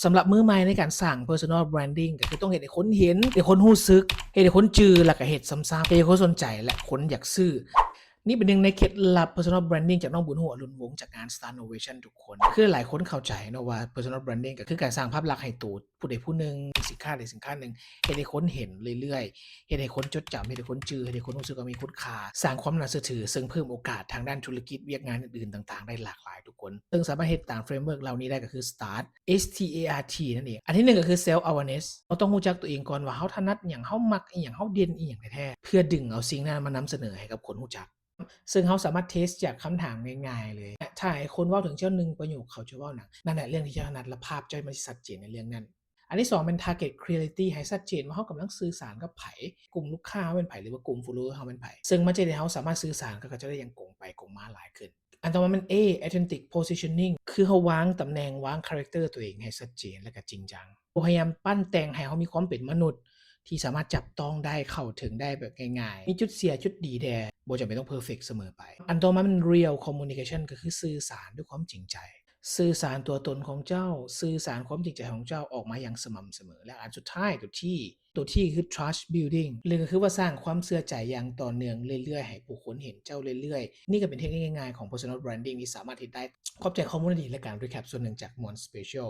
ສຳລັບມືໃໝ່ໃນການສ້າງ personal branding ກໍຄືຕ້ອງເຮັດໃຫ້ຄົນເຫັນ, ເຮັດໃຫ້ຄົນຮູ້ສຶກ, ເຮັດໃຫ້ຄົນຈື່ ແລ້ວກໍເຮັດຊ້ຳໆ ເຮັດໃຫ້ຄົນສົນໃຈ ແລະ ຄົນຢາກຊື້. ນີ້ເປັນໜຶ່ງໃນເຄັດລັບ personal branding ຈາກນ້ອງບຸນຫົວ ລຸນວົງ ຈາກງານ Start Novation ທຸກຄົນ. ຄືຫຼາຍຄົນເຂົ້າໃຈເນາະວ່າ personal branding ກໍຄືການສ້າງພາບລັກໃຫ້ໂຕຜູ້ໃດຜູ້ໜຶ່ງ, ສິນຄ້າໃດສິນຄ້າໜຶ່ງ, ເຮັດໃຫ້ຄົນເຫັນເລື້ອຍໆ, ເຮັດໃຫ້ຄົນຈົດຈຳ, ເຮັດໃຫ້ຄົນຈື່, ເຮັດໃຫ້ຄົນຮູ້ສຶກວ່າມີຄຸນຄ່າ, ສ້າງຄວາມໜ້າເຊື່ອຖື, ເຊິ່ງເພີ່ມໂອກາດທາງດ້ານທຸລະກິດ, ວຽກງານອື່ນໆຕ່າງໆໄດ້ຫຼາກຫຼາຍທຸກຄົນ. ເຊິ່ງສາມາດເຮັດຕາມ framework ເຫຼົ່ານີ້ໄດ້ກໍຄື START, S T A R T ນັ້ນເອງ. ອັນທີໜຶ່ງກໍຄື self awareness. ເຮົາຕ້ອງຮູ້ຈັກຕົວເອງກ່ອນວ່າເຮົາຖະໜັດຫຍັງ, ເຮົາມັກອີ່ຫຍັງ, ເຮົາເດັ່ນອີ່ຫຍັງແທ້ໆ ເພື່ອດຶງເອົາສິ່ງນັ້ນມານຳສະເໜີໃຫ້ກັບຄົນຮູ້ຈັກ. ເຊິ່ງເຮົາສາມາດ test ຈາກຄຳຖາມງ່າຍໆເລີຍ. ຖ້າໃຫ້ຄົນເວົ້າເຖິງເຈົ້າໜຶ່ງປະໂຫຍກ ເຂົາຈະເວົ້າຫຍັງ? ນັ້ນແຫຼະເລື່ອງທີ່ເຈົ້າຖະໜັດ ແລະ ພາບເຈົ້າມັນຊິຊັດເຈນໃນເລື່ອງນັ້ນ. ອັນທີສອງແມ່ນ target clarity ໃຫ້ຊັດເຈນວ່າເຮົາກຳລັງສື່ສານກັບໃຜ, ກຸ່ມລູກຄ້າເຮົາແມ່ນໃຜ ຫຼືວ່າກຸ່ມ follower ເຮົາແມ່ນໃຜ, ເຊິ່ງມັນຈະເຮັດໃຫ້ເຮົາສາມາດສື່ສານກັບເຂົາເຈົ້າໄດ້ຢ່າງກົງໄປກົງມາຫຼາຍຂຶ້ນ. ອັນຕໍ່ມາແມ່ນ A authentic positioning ຄືເຮົາວາງຕຳແໜ່ງ, ວາງ character ຕົວເອງໃຫ້ຊັດເຈນ ແລະ ກໍຈິງຈັງ. ພະຍາຍາມປັ້ນແຕ່ງໃຫ້ເຮົາມີຄວາມເປັນມະນຸດທີ່ສາມາດຈັບຕ້ອງໄດ້, ເຂົ້າເຖິງໄດ້ແບບງ່າຍໆ, ມີຈຸດເສຍຈຸດດີແດ່, ບໍ່ຈຳເປັນຕ້ອງ perfect ສະເໝີໄປ. ອັນຕໍ່ມາແມ່ນ real communication ກໍຄືສື່ສານດ້ວຍຄວາມຈິງໃຈ. ສື່ສານຕົວຕົນຂອງເຈົ້າ, ສື່ສານຄວາມຈິງໃຈຂອງເຈົ້າອອກມາຢ່າງສະໝ່ຳສະເໝີ. ແລະ ອັນສຸດທ້າຍ ຕົວ T, ຕົວ T ຄື trust building ຫຼືກໍຄືວ່າສ້າງຄວາມເຊື່ອໃຈຢ່າງຕໍ່ເນື່ອງເລື້ອຍໆ ໃຫ້ຜູ້ຄົນເຫັນເຈົ້າເລື້ອຍໆ. ນີ້ກໍເປັນເທັກນິກງ່າຍໆຂອງ personal branding ທີ່ສາມາດເຮັດໄດ້. ຂອບໃຈຂໍ້ມູນດີໆ ແລະ ການ recap ສ່ວນໜຶ່ງຈາກ Mon Special.